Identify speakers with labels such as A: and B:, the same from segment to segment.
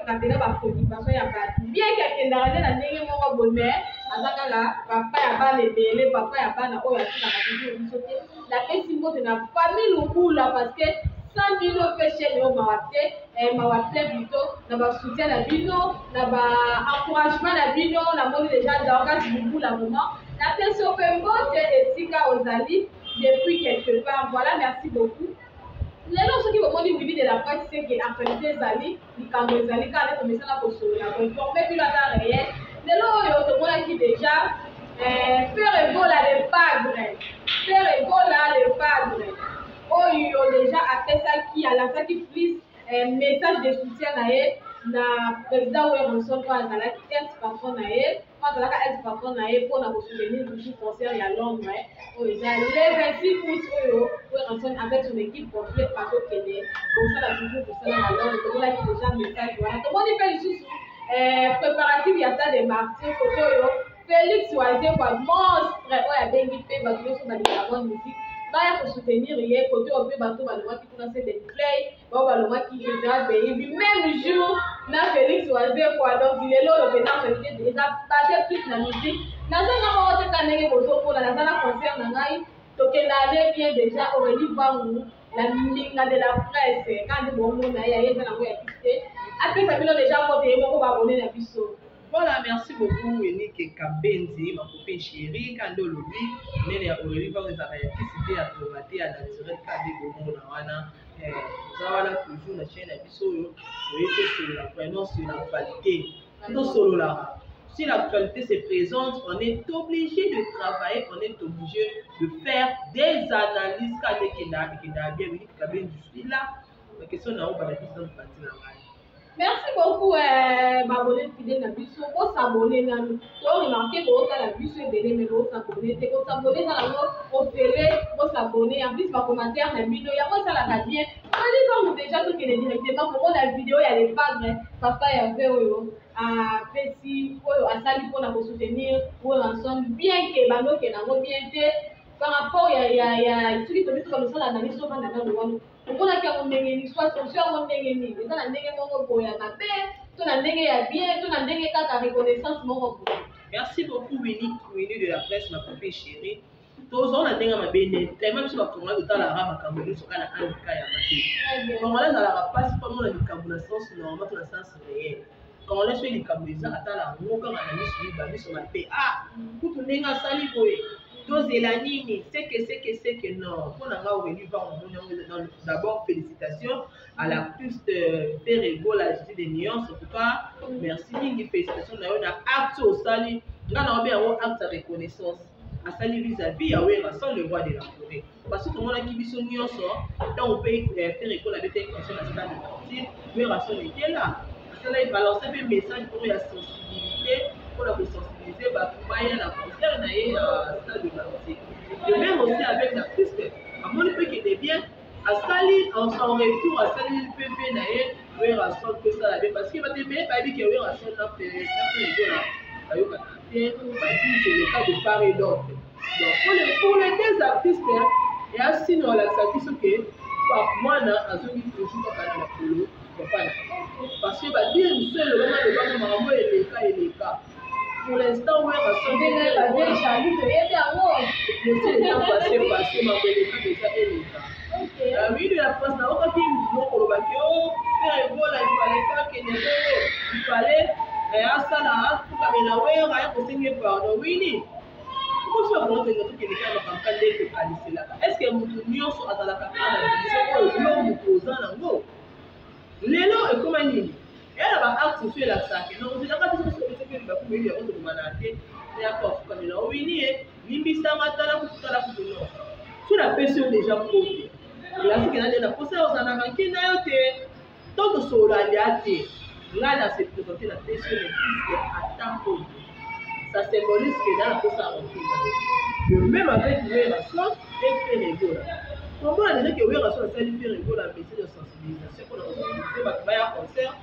A: Ayokaka mpena bapréoccupation ya bato, bien ke akendaka nde na ndenge moko boye, mais aza kaka papa ya bana ebele, papa ya bana oyo atikaka toujours biso te. Napesi mbote na famille Lubula, parce que sans bino mpe chaîne oyo mawa te, mawa plein plutôt, na basoutien na bino, na baencouragement na bino. Namoni déjà Dorcas Lubula, vraiment napesi yo mpe mbote esika ozali depuis quelque part. Voilà, merci beaucoup. Lelo soki bomoni Wili de la presse, c'est que actualité ezali, likambo ezali kaka nde tomesana kosolola, koinforme bino ata réel. Lelo oyo tomonaki déjà Ferre Gola le padre, Ferre Gola le padre oyo déjà apesaki, alasaki plus message de soutien na ye na président Werrason, oyo azalaki ex patron na ye, oyo azalaka ex patron na ye, mpona kosoutenir toujours concert ya Londres oyo eza le 26 août, oyo Werrason avec son équipe complète bazokende kosala toujours kosala na Londres. Tomonaki déjà message wana. Tomoni mpe lisusu préparatif ya stade de Martyr, kote oyo Félix Wazekwa monstre oyo abengi mpe bato nyonso balingaka bonne musique baya kosoutenir ye. Kote oyo mpe bato balongwaki kuna, c'est de play bao balongwaki Général Beyibi même jour na Félix Wazekwa. Donc lelo oyo mpenza actualité eza basé plus na musique. Nazanga moko te, ka ndenge bozomona, naza na concert na ngai. Tokenda ale bien déjà. Aurélie Vangu, la mbinga de la presse, ka nde bomona ye, aye eza nango ya kisi te. Apesa bino déjà mbote ye moko, baabonné na biso.
B: Voilà, merci beaucoup Enike Kabenzi, ma copine chérie. Kandi olobi nene ya Aurélie Vangu ezalaka ya kisi te, ya tonga te, ya naturel. Kandi bomona wana, oza wana toujours na chaîne na biso oyo oye tosolola vraiment sur l'actualité. Tosololaka si l'actualité se présente, on est obligé de travailler, on est obligé de faire des analyses. Kandi ekenda ekenda bien. Enike Kabenzi, je suis là. La question na oyo bana biso nanu na ngai.
A: Merci beaucoup, baabonné fidèle na biso. Bosabone nanu. Toremarquer bootala biso ebele, mais bosabone te. Kosabone eza nango ofele, bosabone. En plus bacommentaire na bino yango esalaka bien. Toli ntango déjà tokende directement komona video ya le padre, papa Herve, oyo apesi, oyo asali mpona kosoutenir Werrason, bien ke bandokende yango bien te par rapport ya soki tobi toka mosala na biso. Banda nano wana, omonaki yango ndenge nini? Soit ozwi yango ndenge nini? Eza na ndenge moko boye ya mabe, to na ndenge ya bien, to na ndenge kaka reconnaissance moko boye?
B: Merci beaucoup Winnie, Winnie de la presse, ma copine chérie. Tozala na ndenge mabe nde tellement biso bakongolais totalaka makambo nyonso kaka na anka ya mabe. Congolais azalaka mpasi mpo amona likambo na sens normal to na sens réel. Congolais soki likambo eza, atala yango kaka na miso miba miso mabe. Ah, kutu ndenge asali boye, tozela nini? Seke seke seke, non. Mpo na nga, Aurélie Vangu, namoni yango. D'abord félicitations à l'artiste Ferre Gola, Jésus de nuance. En tout cas merci mingi, félicitations na yo na acte osali. Nga na obe yango acte ya reconnaissance asali vis-à-vis ya Werrason, le roi de la forêt, parce que tomonaki biso nyonso ntango mpe Ferre Gola abetaki concert na stade Martyr, Werrason était là, asalaki balance mpe message moko ya sensibilité mpona kosensibiliser bato baya na concert na ye ya stade Martyr. De même aussi avec l'artiste, amoni mpe kende bien, asali en son retour, asali mpe mpe na ye Werrason mpe esala bien, parce que bato ebele bayebi ke Werrason na Ferre Gola bayokaka te, badise eleka de part et d'autre. Donc pour les deux artistes eya sino alakisa biso ke mwana azongi toujours kaka na makolo papa na, parce que badire mosusu elobama lobama, makambo eleka eleka. Pour l'instant Werrason
A: toyebi yango.
B: Laissez le temps passer, passer, makambo eleka déjà, eleka. Oui, de la presse, naokaki moko olobaki o Ferre Gola il fallait pas kende bongo, il fallait asala afukamela Wera ya kosengi pardon. Wini biso bango tolinga tokende kaka makambo ka nde tokaniselaka. Est ce que motu nyonso azalaka kaka na vision oyo yo motu oza nango? Lelo ekoma nini? Eya na baacte mosusu elakisaka ke non, ozelaka biso biso biso mpe libaku moyebi yango tobomana te nayako afukamela owini ye limbisanga, tala kutu, tala kutu. Non, so napesi yo déjà mbote, elasiki na nde na posa ozala na rancune na yo te. To tosolola lia te, ngai na se présente, napesi yo ne ata mbote, ça symbolise que na posa ya rancune na yo. De même avec Werrason et Ferre Gola, komona déjà ke Werrason asali Ferre Gola message de sensibilisation mpona kosensibiliser bato baya concert,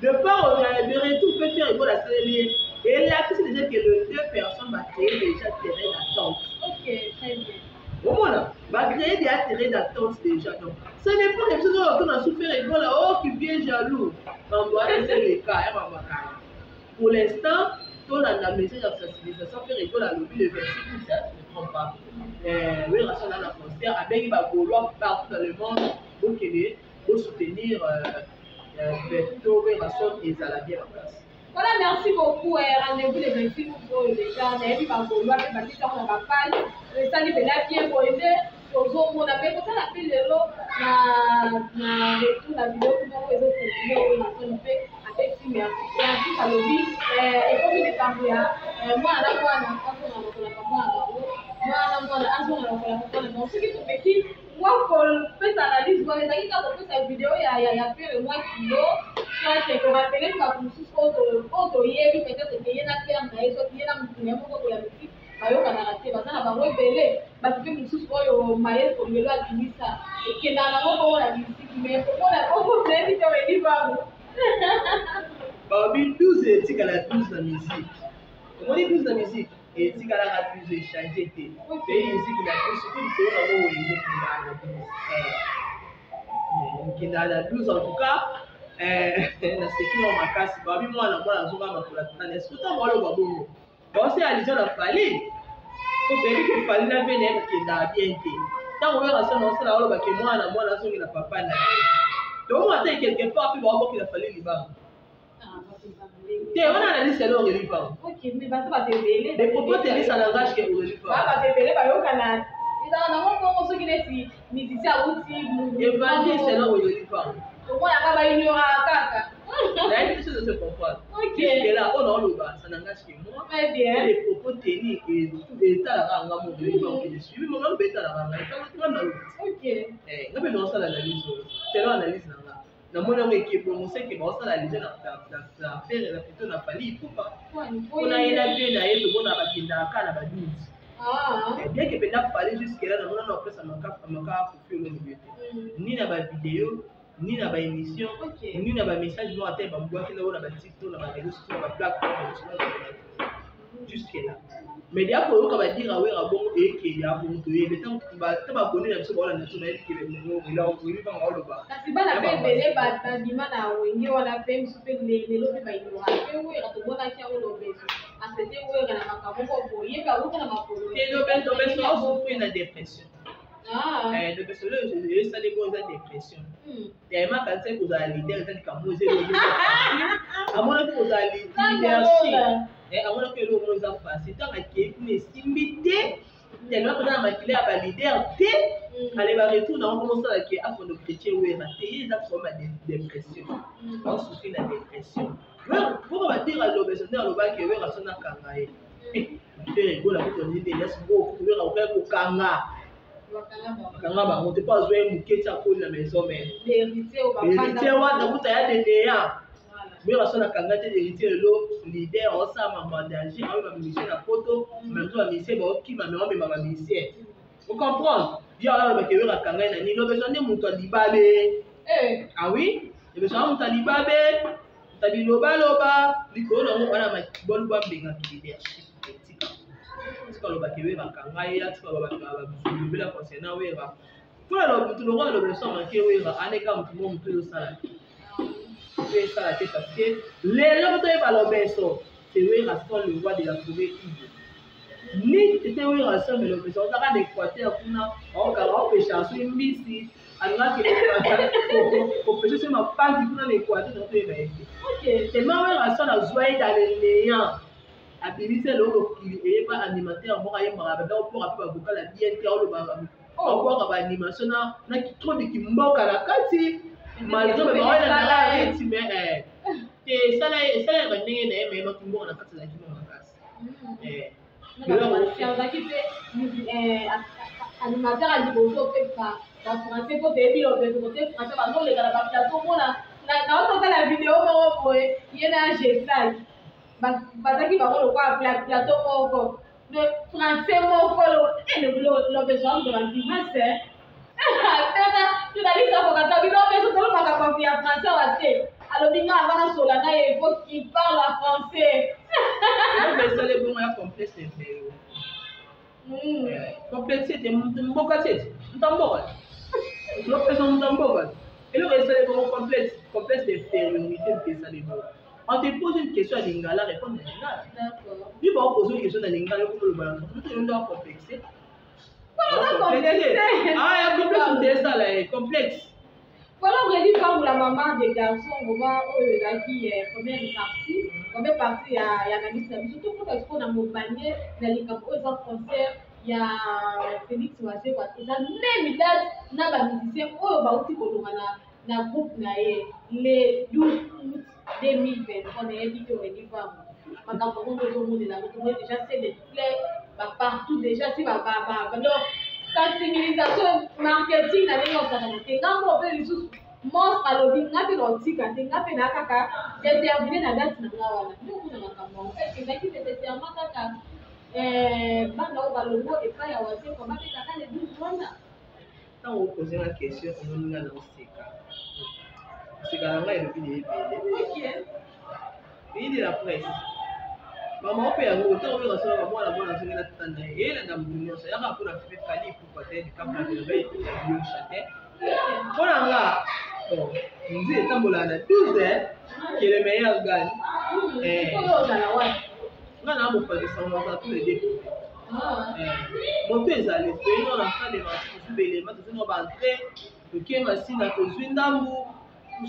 B: de part de retour mpe Ferre Gola asaleli ye, elakisi déjà que les deux personnes bacréer déjà terrain d'attente.
A: Ok, très bien.
B: Omona bacréer des terrain d'attente déjà. Donc ce n'est pas quelque chose oyo tona souffert Egola, oh, qui vient jaloux. Mambo wana eza eleka ya mamakala. Pour l'instant, tolanda message ya sensibilisation. Ferre Egola alobi le 26 août, ça je ne trompe pas, Werrason na concert, abengi bagaulois partout dans le monde, bokende bosoutenir Beto Werrason, ezala bien makasi.
A: Voilà, merci beaucoup. Rendez-vous le 26 août oyo déjà. Nayebi bagaulois mpe batiki yango na bapage. Esali mpena bien boye nde tozomona mpe kotala mpe lelo na retour na video moko ezocontinue oyo nasoni mpe apesi merci. Et en plus alobi ekomi likambo ya mwana na mwana azonga lokola papa na bango, mwana na mwana azonga lokola papa na bango. Soki tomeki mwa kopesa analyse wana, ezalaki kaka kopesa video ya Ferre mwa kilo, soit korappeler bato mosusu oyo toyebi peut-être ke ye na père na ye, soit ye na motu na ye moko boya misi bayokanaka te, baza na bango ebele. Bato mpe mosusu oyo maestro lelo abimisa ekendaka nango bongo na misiki, mais komona bongo, nayebi te, oyebi bango.
B: Babi 12 etikala 12 na musique. Omoni, 12 na musique etikalaka 12, echange te. Pe musique na biso, surtout likolo nango Wenge, ekendaka na 12, ekendaka na 12. En tout cas, naseki mwa makasi. Babi mwana mwana azonga makolo atutana. Est ce que ntango aloba bongo, baosala allusion na Fally? Po toyebi ke Fally na ve na ye kokendaka bien te. Ntango oyaka so na osala, olobake mwana mwana azongela papa na ye, tomona te quelque part mpe baobokela Fally libanga te. Wana analyse elo Aurélie Pango. Les propos tenus, ça n'engage que Aurélie Pango.
A: Bato ebele bayokana, ezala nango bongo soki neti musicien awuti.
B: Évangile selon Aurélie Pango.
A: Omonaka baignoraka kaka.
B: Nayebi te soki se comprendre. Jusque là oyo naoloba, ça n'engage que moi.
A: Très bien.
B: Les propos tenus etalaka nga mo Aurélie Pango que je suis, mo nga mpe etalaka nga nga naloba. Nga mpe naosala analyse oyo selon analyse na nga. Namoni yango ekebongo seke baosala allusion na Ferre, na plutôt na Fally Ipupa, mpona ye na vie na ye. Tomona bakendaka kaka na ba 12, bien que mpenza Fally jusque là namona na opesa maka Koffi Olomide te, ni na bavideo, ni na baémission, ni na bamessage moko ata bambwaki na oyo na batiktok, na baréseau sociaux, na baplateforme jusque là. Mais deya koyoka badira Wera bongo eyekeli ya bongo, toyebi ta babone na biso, baolanda biso, bayebi ke oyebi bango oloba.
A: Kasi bana mpe ebele babima na Wenge wana mpe mosu mpe lelo mpe baignoraka mpe Wera. Tomonaki yango, Lobeso asete Wera na makambo moko boye, mpe awuta na makolo.
B: Te, Lobeso asouffrir na dépression. Lobeso oyo esali bongo eza dépression. Tellement kanisa kozala leader eza likambo eza eloko, amonaki kozala leadership, amonaki eloko moko eza facile. Ntango akei kuna, esimbi te, tellement mpenza na makila ya baleader te. Ale baretour nango komosala ke afondo chrétien Wera te, ye eza problème ya dépression, asouffrir na dépression. Moko badira Lobeso nde alobaki Wera so nakanga ye. Ferre Gola kutu nde Elias moko Wera okaki kokanga kanga bango te, mpo azwa ye moke ti akoli na maison mère. Héritier wana kuta ya deneya Wera so nakanga te. Héritier lelo leader, aosala mambo ya danger, aoyeba bamusicien na poto, même so bamusicien baokima, me omema bamusicien, ocomprendre? Ye alobaki Wera akanga ye na nini? Lobeso nde moto ya libabe. Ah oui, Lobeso ya moto ya libabe, moto ya bilobaloba likolo nango wana bolu bambengaki leadership. Etika tika alobaki Wera akanga ye, atika balobela concernant Wera. Mpona motu lokola Lobeso amake Wera aneka motu mo motu ezosala te, motu esala te, parce que lelo moto oyeba Lobeso, c'est Wera son le roi de la forêt. Ibo ni te Wera son, mais Lobeso ozaka na Équateur kuna, aokaka aopesha so mbisi, alingaki kopesha so mapangi kuna na Équateur, na toyeba ye te. Tellement Wera son azwa ye dans le néant, abimisi eloko mokili eyeba. Animateur moko ayembaka banda kopoka mpe bavocal ya bien te, aolobaka, aobwaka baanimation na trop de kimboka na kati, malgré baolandaka rythme te. Esala ya bandenge na ye, mayebaki mboka na kati azalaki mwa makasi.
A: Azalaki mpe animateur ya liboso mpe bafrançais, mpo toyebi Lobeso kote français bazoleka na baplateau. Mona naototala video moko boye, ye na Gesal bazalaki bango lokola plateau moko de français moko. Lobeso amoto bagrimace journaliste akokaka bino beso tolobaka makambo ya français awa te. Alobi nga ava nasola na ye, il faut qu'il parle en français.
B: Esala ebongo ya complexe inférieur. Complexe te, mboka te, moto ya mboka lopesa moto ya mboka eloko esali bongo, complexe, complexe d'infériorité moto esali bongo. On te pose une question ya lingala, répondre na lingala. Bi baopose une question na lingala, yo komoloba na moto yo nde acomplexe. Ah, ya complexe moto esala ye complexe.
A: Voilà, Aurélie Pamou, la maman des garçons, vraiment, oyo ezalaki première partie ya analyse na biso. Tokota sikoyo na mobanye na likambo oyo eza concert ya Félix Wazekwa. Eza même date na bamusicien oyo bauti kolonga na groupe na ye le 12 août 2023. Nayebi te, Aurélie Pamou, makambo yango nde ozomonela yango. Tomoni déjà c'est des play partout déjà, si ba donc sensibilisation, marketing na ndenge osakana te. Ngambo mpe lisusu monstre alobi nga mpe na otika te, nga mpe na kaka détermine na date na nga wana. Nde omona makambo yango, est ce ezalaki nécessairement kaka bana oyo balongo epai ya Wazekwa babetaka le 12 wana?
B: Ntango opose nga question, omoni nga na oseka, oseka na ngai elobi na ebele. Pays de la presse, mama mpe yango ntango oyoka soki mwana mwana azongela tata na ye, eyelanda motu nyonso yaka mpona fefe Fally Ipupa te, likambo na merveille ya biosha te. Mpo na nga, bon, nzi etambolaka na 12, que le meilleur gagne. Nga na mopanzi sango, naza tous les deux côtés. Moto ezali toyino na fin de marché, tozwi belema, tozwi no baentrée, toke Masina, tozwi ndambu.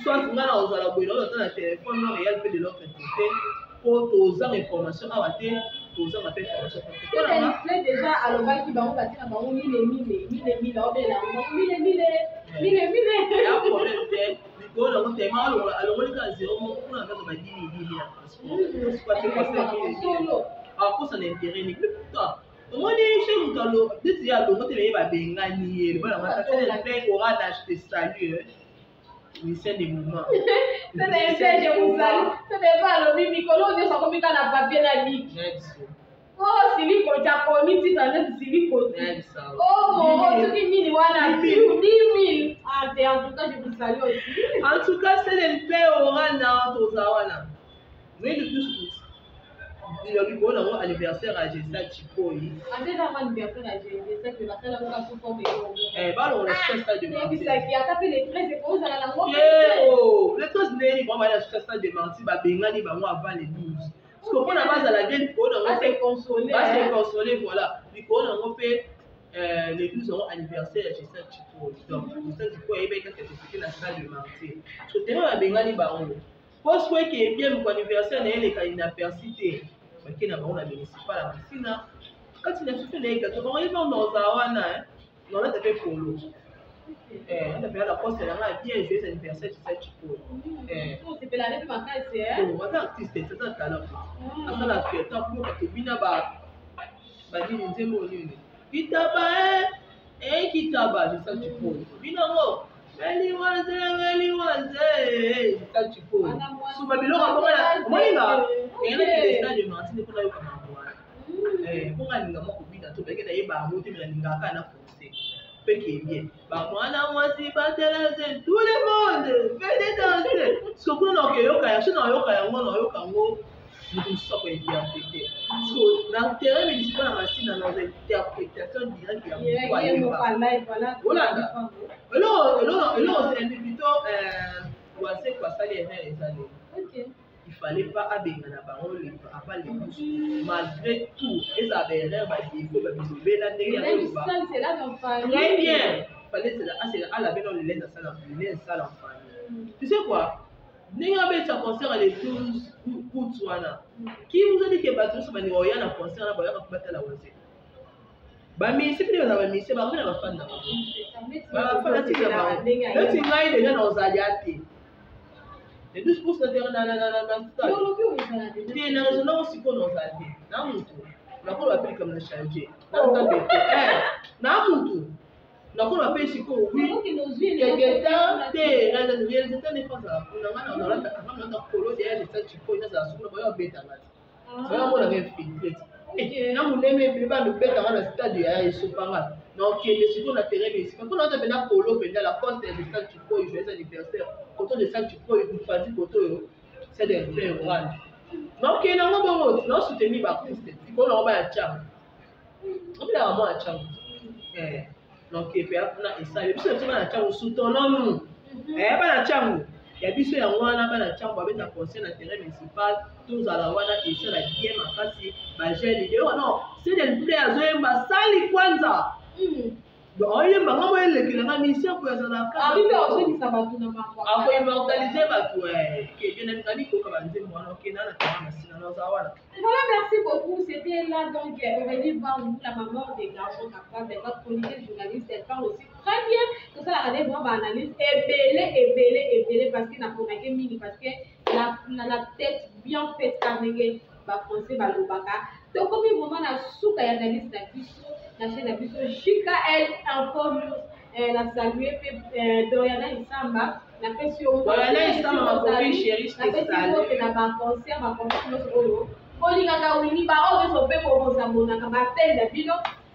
B: Soit nga na kozala boye, naoza na telefone no réel mpe de l'autre côté, mpo tozanga information awa te, tozanga mpe information.
A: Déjà alobaki bango batina bango mille mille mille mille, aobela bango mille mille mille mille.
B: Ya problème te, likolo nango tema alongoli kaka zero moko kuna kaka badini dini ya transport, akosa na intérêt ni. Pourtant omoni che moto alo neti ye alongo te, meye babengani ye loba na mata mpe Orana, je te salue, musicien de moment.
A: Je vous salue. C'est alobi mikolo nyonso akomi kaka na papier na bic. Oh, silikoti, akomi titre neti silikoti. Oh moro, soki nini wana, 10 000. Ah te, en tout cas je vous salue aussi.
B: En tout cas c'est mpe Orana, toza wana oui, le 12 août, likolo nango anniversaire ya Gesa Chikoi. Balongola stade de
A: Martyrs. Ata mpe le 13 ekozala nango.
B: Le 13 ndeni bango bali na stade de Martyrs, babengani bango avant le 12, parce que mpona bazala bien, likolo nango
A: mpe
B: base console. Voilà, likolo nango mpe le 12 yango anniversaire ya Gesa Chikoi. Donc Gesa Chikoi ayebaki kaka c'était na stade de Martyrs, so tema babengani bango po soki ebie moko anniversaire na ye eleka inaperçu te, bake na bango na municipal ya Masina kati na fife na ye gato bango yebi bango ozala wana, nolata mpe polo, ata mpe Lacoste na ngai bien. Joyeux anniversaire Gisa Chikoi. Aza artiste, aza talent, asala fierté mboka. Tobina banini, nzembo nini, kitaba e kitaba, Gisa Chikoi, tobina ngo meliwaze meliwaze, Gisa Chikoi. Suma biloko omoninga eyelaki stade de Martyrs mpona yoka mambo wana, mponga alinga moko bina to beke nayeba yango te, me nalingaka na forcé mpe ke bien bamwana mwasi batelase, tout le monde venez danser. So kuna na okeyoka ya so na oyoka yango, na oyoka yango, moto mosusu akointerpréter. So na terrain municipal na Masina, na interprétation directe ya moto ayemba. Olanda eloko eloko plutôt Wazekwa asali erreur eza nini? Il fallait pas abengana bango avant le 12. Malgré tout ezala baerreur, badéfaut, babilobela ndenge
A: ya
B: très bien, fallait alabe no lelene asala lelene esala en famille. Tu sais quoi, ndenge abetisa concert le 12 août wana, qui vous a dit que bato nyonso balinga oya na concert na bayaka batala Wazekwa? Bamisi mpe baza bamisi, bango na bafani na bango, bafanatique na bango. Neti ngai déjà na ozali te le 12 pouces na stade te, na raison nango sikoyo na ozala te na mutu nakoloba mpe likambo na change na Nzambe te, na mutu nakoloba mpe sikoyo. Oui, quelque temps te, réalisateur ne azala kuna, nga nalata kolo deya lesa chikoyi, nazala sukuna bayo abetanga te, bayo amonaka infiltré te na monene ebele bana obetanga na stade ya esopanga. Na okende sikoyo na terrain esika mpona ata mpena polo mpenza Lacoste ya Stade Chikoyi, joyeux anniversaire koto de Stade Chikoyi, Fadi koto oyo c'est des frères orange. Na okende yango bongo na osoutenir baartiste likolo nango baya tianga. Obelaka mwana Tshangu. Donc epe kuna esali biso, biso bana Tshangu, soutenons-nous. Bana Tshangu ya biso yango wana, bana Tshangu babeta concert na terrain municipal, tozala wana, esala bien makasi. Bajeune de non, c'est play azoyemba sali kwanza. Donc oyemba nga mo elekelanga mission po azalaka. Akoimmortalise bato nani koyoka banzembo wana, okenda na terrain masina naza wana.
A: Voilà, merci beaucoup. C'était là donc Aurélie Van, la maman des garçons capables, elle va chroniquer journaliste, elle parle aussi très bien. Tout ça, la vraiment analyse ebele, ebele, ebele, parce qu'il n'a pas mingi, parce que la tête bien faite, quand ba français balobaka. Tokomi vraiment na suka ya analyse na biso na chaîne na biso JKL Info News. Na salue mpe Doriana Isamba, napesi yo.
B: Doriana Isamba, ma copine chérie, je te
A: napesi
B: salue.
A: Mbote na baconcert, baconcert nyonso oyo bolingaka Wini, baoyo nyonso mpe bozabonaka bapele na bino,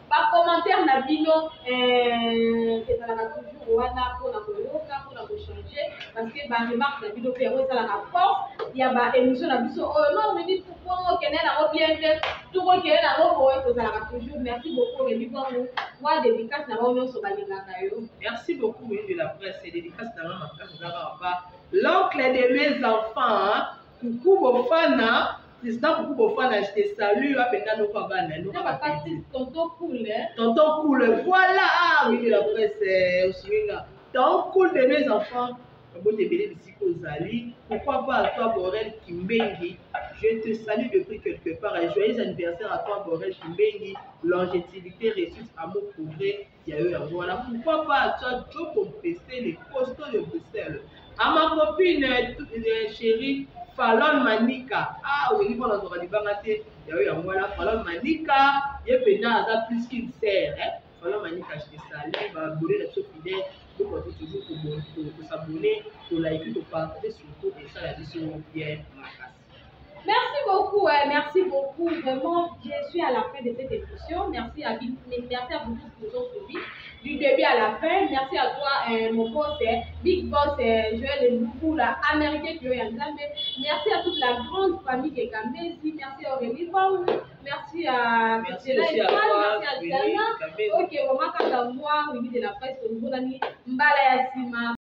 A: bacommentaire na bino ezalaka toujours wana mpona koyoka, mpona kochange, parce que baremarque na bino mpe yango esalaka force ya baémission na biso oyo. Non, Wini, tukongo okende nango bien te, tukokende nango boye, tozalaka toujours. Merci beaucoup, Aurélie Bongo, mwa dédicace na bango nyonso balingaka yo.
B: Merci beaucoup, Wini de la presse. Dédicace na nga makasi eza kaka pa l'oncle de mes enfants, hein. Kuku Bofana, président Kuku Bofana, je te salue, apenda noko bana.
A: Na papa tonton cool, hein?
B: Tonton cool, voilà. Ah, Wini de la presse, osunginga tonton cool de mes enfants, babote ebele bisika ozali. Pourquoi pas à toi, Borel Kimbengi, je te salue depuis quelque part et joyeux anniversaire à toi, Borel Kimbengi, longévité, réussite, amour, progrès ya yo yango wana. Pourquoi pas à toi, Joe Pompessé, le costaud de Bruxelles, à ma copine chérie Falon Manika. Ah, oyebi mpona nazwaka libanga te, ya yo yango wana. Falon Manika ye mpenza aza plus qu'une sœur, hein? Falon Manika, je te salue. Baabonné na biso fidèle, bokoki toujours kos'abonner, kolike, kopartage surtout, esala biso bien makasi.
A: Merci beaucoup, hein, merci beaucoup. Vraiment, je suis à la fin de cette émission. Merci à vous tous qui nous ont suivis du début à la fin. Merci à toi, mon boss, hein, Big Boss, Joël Loubou, la américain qui est. Merci à toute la grande famille qui est Kamezi. Merci à Aurélie Vaou. Merci à
B: Merci aussi à toi,
A: merci à
B: Winnie
A: Zana.
B: Kamezi.
A: Ok, vraiment, quant à moi, Winnie de la presse, au niveau d'Ani, Mbala Yassima.